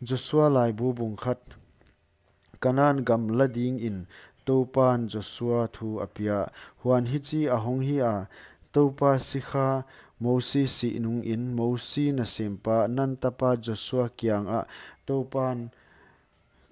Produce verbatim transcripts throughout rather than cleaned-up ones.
Joshua laibu bung khat. Kanan gam la dingin Toupan Joshua thu a pia. Huan hichi a hong hi a, Toupa sikha Mosi sih nungin Mosi nasempa Nun tapa Joshua kiangah Toupan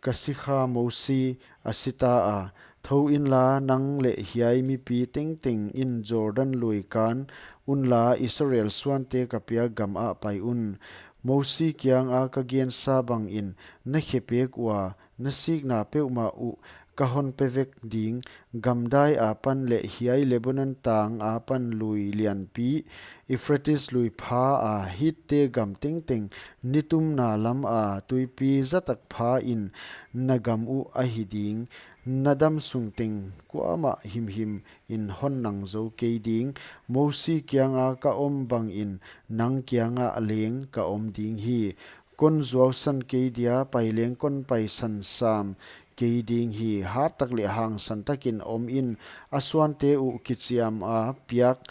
ka sikha Mosi a si ta a, thou inla nang leh hiai mipi tengteng in Jordan lui kan unla Israel suante ka piak gam ah pai un. Mosi kianga ka gensa bangin na khe pek ua, na sikna peuhmah uh ka hon pe vek ding, gamdai apan leh hiai Lebanon tang apan lui lianpi, Euphrates lui pha a Hitte gam tengteng, nitumna lam a tuipi zatak pha in na gam uh ahi ding, na dam sung teng kuamah himhim in hon nang zou kei ding. Mosi kianga ka om bangin nang kiangah leng ka om ding hi. Kon zuausan kei dia, pai leng kon paisan sam kei ding hi. Hattak leh hangsan takin om in, a suante uh kichiam a piak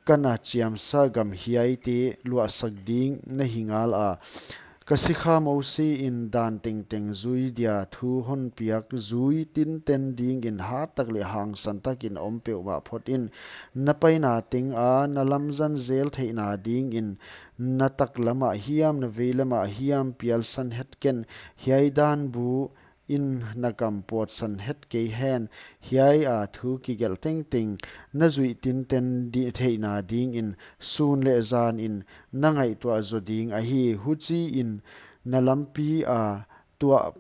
ka na chiamsa gam hiaite luahsak ding na hi ngal a. Ka sikha Mosi in dan tengteng zui dia thu hon piak zui tinten dingin hattak leh hangsan takin om peuhmah phot in. Na paina tenga na lamzan zel theihna dingin na taklamah hiam na veilamah hiam pialsan het ken. Hiai dan bu in na kam pawtsan het kei hen. Hiai a thu kigelh tengteng na zuih tinten di theihna dingin sun leh zanin na ngaihtuah zaw ding ahi. Huchiin na lampi a tuah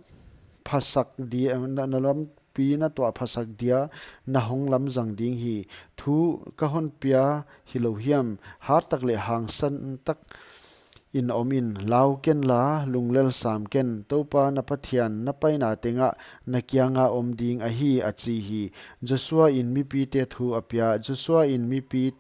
phasak dia, na, na lampi na tuah phasak dia na hong lamzang ding hi. Thu ka hon pia hilou hiam? Hattak leh hangsan tak in om in, lau kenla, lunglel sam ken, Toupa na Pathian na paina tengah na kianga om ding ahi, a chi hi. Joshua in mipite thu a pia. Joshua in mipi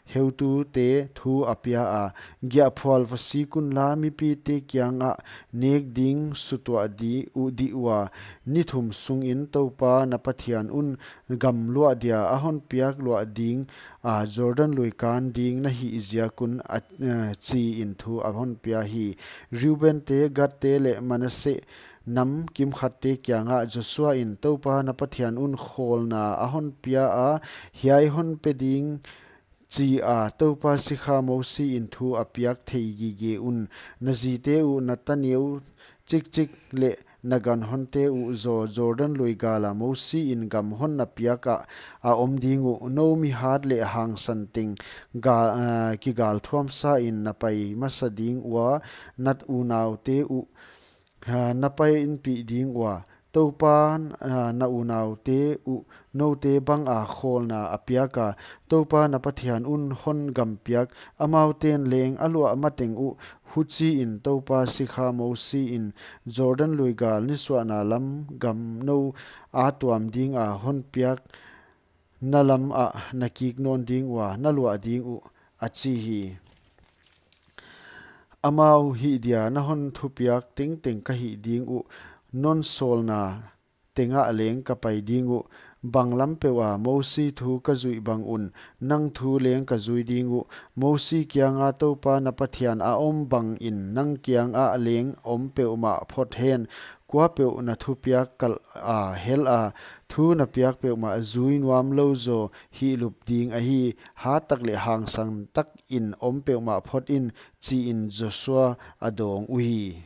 heutute thu a pia a, giahphual va sik unla, mipite kiangah nek ding sutuah di uh dih ua, ni thum sungin Toupa na Pathian un gam luah dia a hon piak luah ding a Jordan lui kan ding na hih ziak un, a, eh, chi in thu a hon pia hi. Reuben te, Gad te leh Manasseh nam kimkhat te kiangah Joshua in Toupa na Pathian un khawlna a hon pia a, hiai hon pe ding chi a Toupa sikha Mosi in thu a piak thei gige un. Na zite uh, na taneu chikchik leh na ganhonte uh zaw Jordan lui gala Mosi in gam hon na piak ah a om ding uh. Nou mihat leh hangsan teng ga, ah, kigalthuamsa in na pai masa ding ua, na unaute uh, ah, na painpih ding ua. Toupan, ah, na unaute uh noute banga khawlna a piak a, Toupa na Pathian un hon gam piak, amauten leng a luah mateng uh. Huchiin Toupa sikha Mosi in Jordan lui gal nisuahna lam gam nou a tuam dinga hon piak na lam ah na kik nawn ding ua, na luah ding uh, a chi hi. Amau hih dia na hon thupiak tengteng ka hih ding uh, non sawlna tengah leng ka pai ding uh. Bang lam peuh a Mosi thu ka zuih bang un nang thu leng ka zui ding uh. Mosi kianga Toupa na Pathian a om bangin nang kiangah leng om peuhmah phot hen. Kuapeuh na thupiak kalh a hel a, thu na piak peuhmah zui nuam lou zaw hihlup ding ahi. Hattak leh hangsan takin om peuhmah phot in, chi in Joshua a dawng uhi.